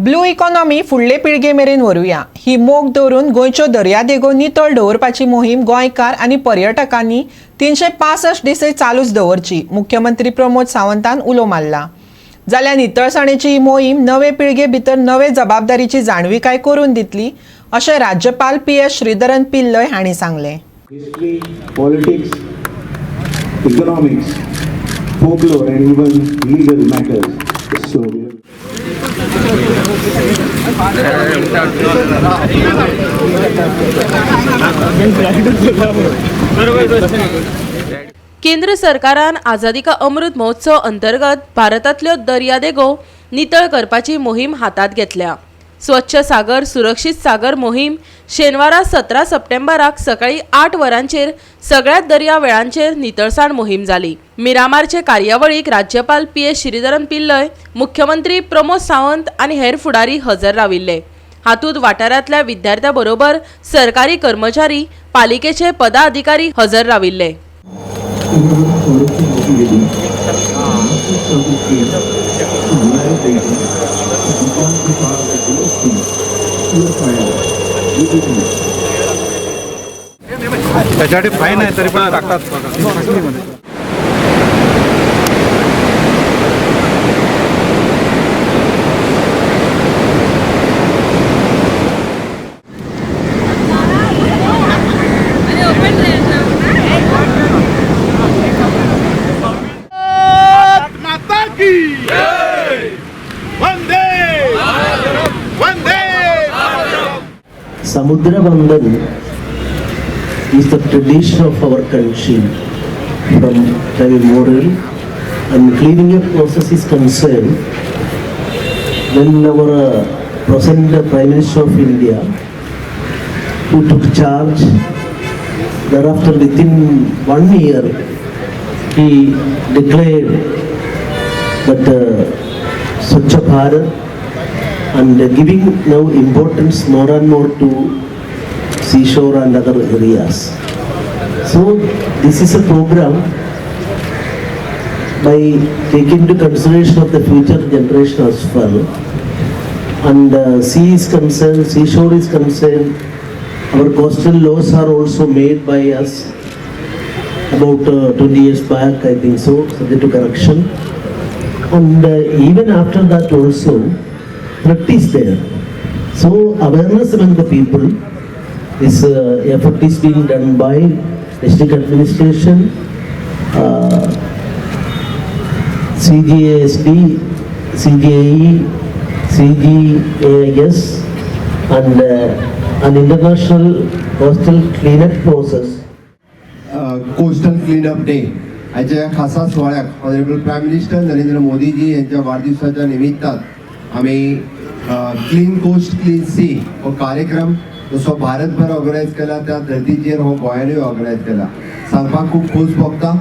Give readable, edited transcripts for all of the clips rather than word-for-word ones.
Blue economy फुडले पिळगे मेरेन व्हरूया ही मोख दवरून गोंयच्यो दर्यादेगो नितळ दवरपाची मोहीम गोंयकार आनी पर्यटकांनी 365 दिसय चालूच दवरची, मुख्यमंत्री प्रमोद सावंतान उलो मारला. जाल्यार नितळसाणेची ही मोहीम नवे पिळगे भितर नवे जबाबदारीची जाणविकाय करून दितली, अशें राज्यपाल पी एस श्रीधरन पिल्लय हांणी सांगलें. History, politics, economics, folklore, and even legal matters. So we have केंद्र सरकारान आझादी का अमृत महोत्सव अंतर्गत भारतांतल्यो दर्यादेगो नितळ करपाची मोहीम हातांत घेतल्या. स्वच्छ सागर सुरक्षीत सागर मोहीम शेनवारा 17 सप्टेंबराक सकाळी 8 वरांचेर सगळ्या दर्या वेळांचेर नितळसाण मोहीम जाली. मिरामारचे कार्यावळीक राज्यपाल पी एस श्रीधरन पिल्लय, मुख्यमंत्री प्रमोद सावंत आनी हेर फुडारी हजर राविल्ले. हातूंत वाठारांतल्या विद्यार्थ्यां बरोबर सरकारी कर्मचारी, पालिकेचे पदाधिकारी हजर राविल्ले. संरक्षण त्याच्यासाठी फाईन आहे, तरी पण टाकतात बघा. माता की Vande Vande. Samudra Bandhan is the tradition of our country from time immemorial, and cleaning up process is concerned, when our present Prime Minister of India, who took charge, thereafter within one year he declared that Swachh Bharat and giving now importance more and more to seashore and other areas. So this is a program by taking into consideration of the future generation as well. And sea is concerned, seashore is concerned, our coastal laws are also made by us about 20 years back, I think so, subject to correction. And even after that also, threat is there. So awareness among the people, this effort is being done by district administration, CGASD, CGAE, CGAIS, and an international coastal cleanup process. Coastal cleanup day हाच्या ह्या खासा सुवाळ्याक honourable prime minister Narendra मोदीजी यांच्या वाढदिवसाच्या निमित्तान आमी clean coast clean C हो कार्यक्रम जसो भारतभर ऑर्गनायज केला, त्या धर्तीचेर हो गोंयानूय ऑर्गनायज केला. सांगपाक खूब खोस भोगता,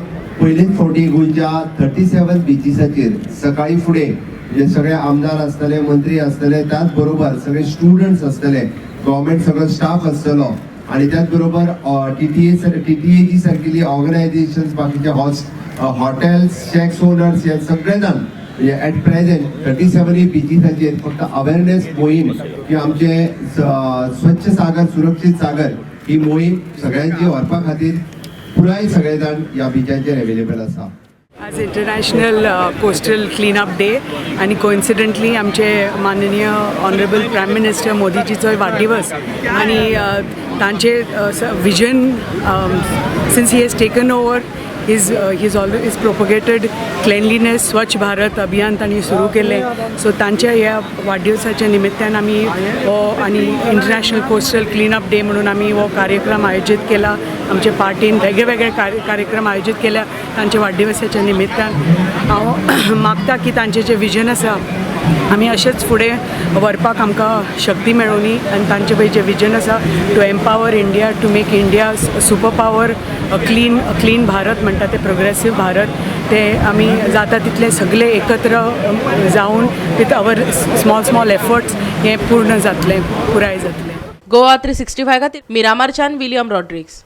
पयलीच फावटी गोंयच्या 37 बिचीसाचेर सकाळी फुडें म्हणजे सगळे आमदार आसतले, मंत्री आसतले, त्याच बरोबर सगळे स्टुडंट्स आसतले, गव्हर्मेंट सगळो स्टाफ आसतलो आणि त्याच बरोबर टीटीए, टीटीएजी सारकिल्ली ऑर्गनायझेशन्स, बाकीचे हॉटेल्स, शॅक्स ओनर्स हे सगळे जाण. म्हणजे ॲट प्रेझेंट 37 बिचीसाचेर फक्त अवेअरनेस मोहीम की आमचे स्वच्छ सागर सुरक्षीत सागर ही मोहीम सगळ्यांची व्हरपा खातीर पुराय सगळे जाण ह्या बिचांचेर अवेलेबल आसा. आज इंटरनॅशनल कोस्टल क्लिनअप डे आणि कोइन्सिडंटली आमचे माननीय ऑनरेबल प्रायम मिनिस्टर मोदीजीचोय वाढदिवस आणि तांचे vision, since he has taken over, he's always propagated cleanliness. स्वच्छ भारत अभियान तांणी सुरू केलें. सो तांच्या ह्या वाढदिवसाच्या निमित्तान आमी हो आनी इंटरनॅशनल कोस्टल क्लिनअप डे म्हणून आमी हो कार्यक्रम आयोजीत केला. आमच्या पार्टीन वेगळे वेगळे कार्यक्रम आयोजीत केल्या तांच्या वाढदिवसाच्या निमित्तान. हांव मागता की तांचें जें विजन आसा, आमी अशेंच फुडें व्हरपाक आमकां शक्ती मेळोवनी आनी तांचे पळय जें विजन आसा, to empower India, to make India super power, clean Bharat म्हणटा ते, प्रोग्रेसीव भारत, ते आमी जाता तितले सगळे एकत्र जावन with our small small efforts हें पूर्ण जातलें, पुराय जातलें. गोवा 365 खातीर मिरामारच्यान विलियम रॉड्रिक्स.